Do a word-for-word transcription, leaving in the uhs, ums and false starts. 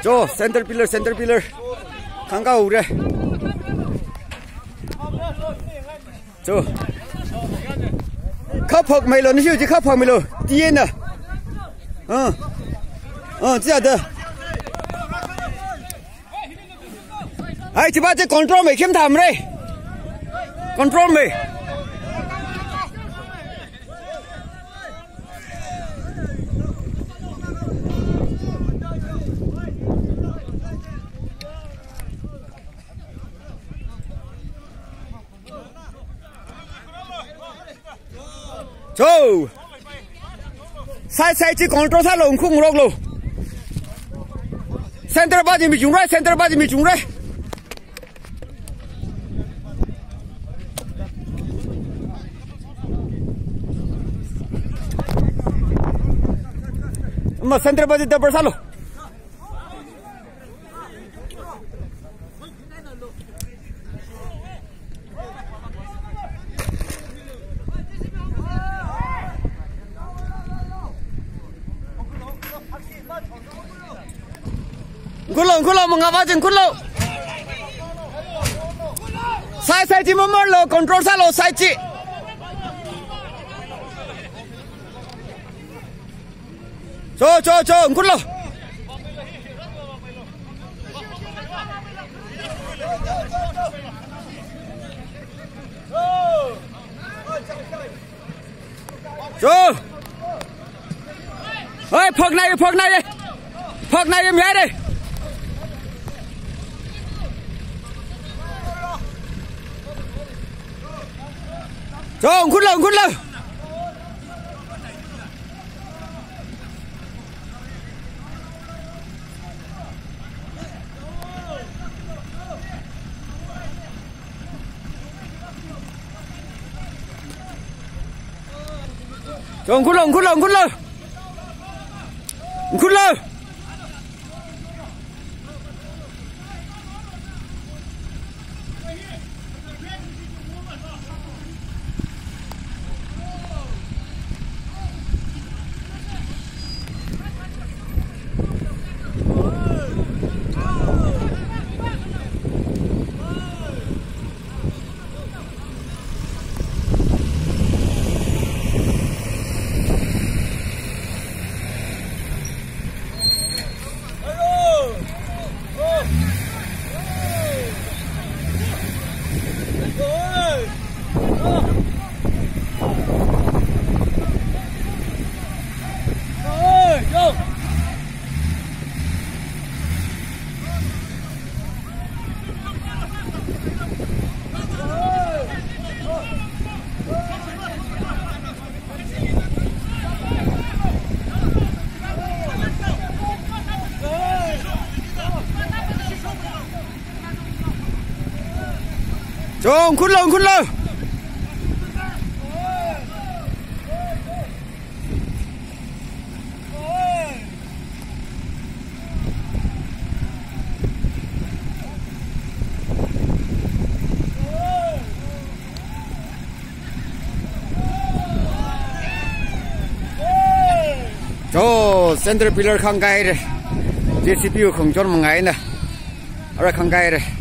Cho, center pillar, center pillar. Khangkā ure. Cho. Kha phokmilo, nishu chi kha phokmilo. Tiye na. Ah. Ah, chi ada. Hai, chiva chi control mei, khim tham re. Control mei. Cho. Side side chi control sālo, ungkhung roklo. Center va chi mi chungre, center va chi mi chungre. Ma center va chi double sālo. Ungkhulo, ungkhulo, mangava chi ungkhulo. Side, side chi mamarlo, control sālo, side chi. Cho, cho, cho, ungkhulo. Cho. Oi, phoknai, phoknai. Phoknai, mi hai re. Cho, ungkhulo, ungkhulo. Cho, ungkhulo, ungkhulo, ungkhulo. Ungkhulo. Cho, ungkhulo, ungkhulo. Cho, center pillar khangkā haire. J C B wui khongchon mangā eina. Ara khangkā haire.